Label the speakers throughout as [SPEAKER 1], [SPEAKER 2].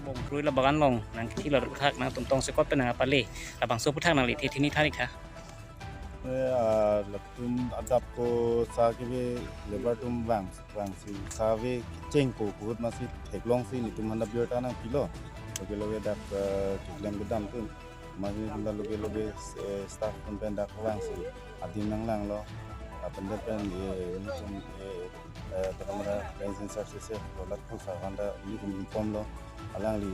[SPEAKER 1] Bong krui la bagan long nang thi lo thak nang tum tong se kot pe nang pale la bang so puthak nang li thi thini thari kha
[SPEAKER 2] tum adap ko sa ke be labor tum wang wang si sa ve cheng ko বহুত masi theklong si ni tum handa biota nang pilo loge loge dak kiklem bedam tum masi tum loge loge staff tum pen dak wang si adim nang lang lo apen pen ni tum takamara range services lo lat phul sa handa ni tum inform lo alang li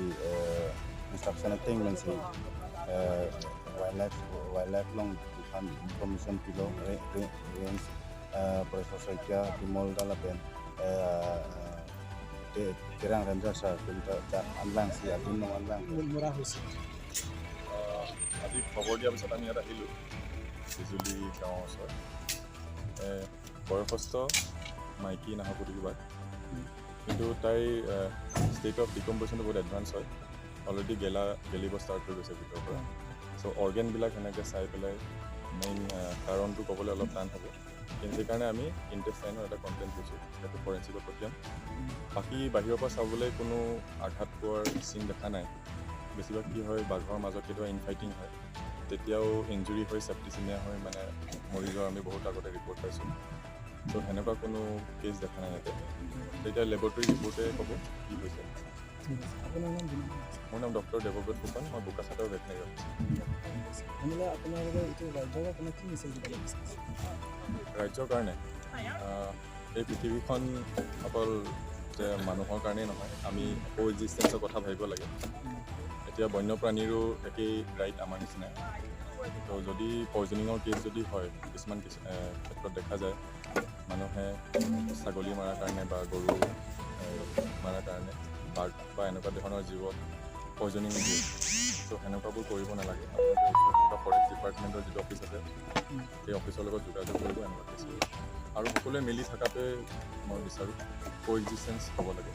[SPEAKER 2] instruction thing men si wildlife long information pilo range Professor Saikia Bimol Dalapen Terang Ranger sir anlang si adin nong anlang
[SPEAKER 3] মৰা হৈছে।
[SPEAKER 4] আজি খবৰ দিয়াৰ পিছত আমি ইয়াত আহিলোঁ, বিজুলী গাঁৱৰ ওচৰত বয়সস্থ মাইকী নাহৰফুটুকী বাঘ, কিন্তু তাইৰ ষ্টেট অফ ডিকম্পজিশ্যনটো বহুত এডভান্স হয়। অলৰেডি গেলা গেলিব ষ্টাৰ্ট হৈ গৈছে ভিতৰৰ পৰা। চ' অৰ্গেনবিলাক সেনেকৈ চাই পেলাই মেইন কাৰণটো ক'বলৈ অলপ টান হ'ব। কিন্তু সেইকাৰণে আমি ইণ্টেষ্টাইনৰ এটা কণ্টেণ্ট লৈছোঁ, সেইটো ফৰেঞ্চিকত পঠিয়াম। বাকী বাহিৰৰ পৰা চাবলৈ কোনো আঘাত পোৱাৰ চিন দেখা নাই। বেছিভাগ কি হয়, বাঘৰ মাজত কেতিয়াবা ইনফাইটিং হয়, তেতিয়াও ইঞ্জুৰি হৈ চেপ্টিচিমিয়া হৈ মানে মৰি যোৱাৰ আমি বহুত আগতে ৰিপৰ্ট পাইছোঁ। চ' সেনেকুৱা কোনো কেছ দেখা নাই ইয়াতে। তেতিয়া লেবৰেটৰী ৰিপৰ্টে ক'ব কি হৈছে।
[SPEAKER 3] ঠিক আছে, আপোনাৰ নাম জনাব?
[SPEAKER 4] মোৰ নাম ডক্টৰ দেৱব্ৰত ফুকন, মই বোকাখাতৰ ভেটেনেৰী অফিচাৰ।
[SPEAKER 3] তেনেহ'লে আপোনালোকে এইটো ৰাজ্যৰ আপোনাৰ কি মেছেজ দিব বিচাৰিছে?
[SPEAKER 4] ৰাজ্যৰ কাৰণে, এই পৃথিৱীখন অকল যে মানুহৰ কাৰণেই নহয়, আমি কো এক্সিষ্টেঞ্চৰ কথা ভাবিব লাগে। এতিয়া বন্যপ্ৰাণীৰো একেই ৰাইট আমাৰ নিচিনাই। তো যদি পয়জনিঙৰ কেছ যদি হয়, কিছুমান ক্ষেত্ৰত দেখা যায় মানুহে ছাগলী মৰাৰ কাৰণে বা গৰু মৰাৰ কাৰণে বাঘ বা এনেকুৱা ধৰণৰ জীৱক পয়জনিং দিয়ে। ত' সেনেকুৱাবোৰ কৰিব নালাগে। আপোনালোকে ওচৰত থকা ফৰেষ্ট ডিপাৰ্টমেণ্টৰ যিটো অফিচ আছে, সেই অফিচৰ লগত যোগাযোগ কৰিব এনেকুৱা কেছ। আৰু সকলোৱে মিলি থকাটোৱে মই বিচাৰোঁ, কো এক্সিষ্টেঞ্চ হ'ব লাগে।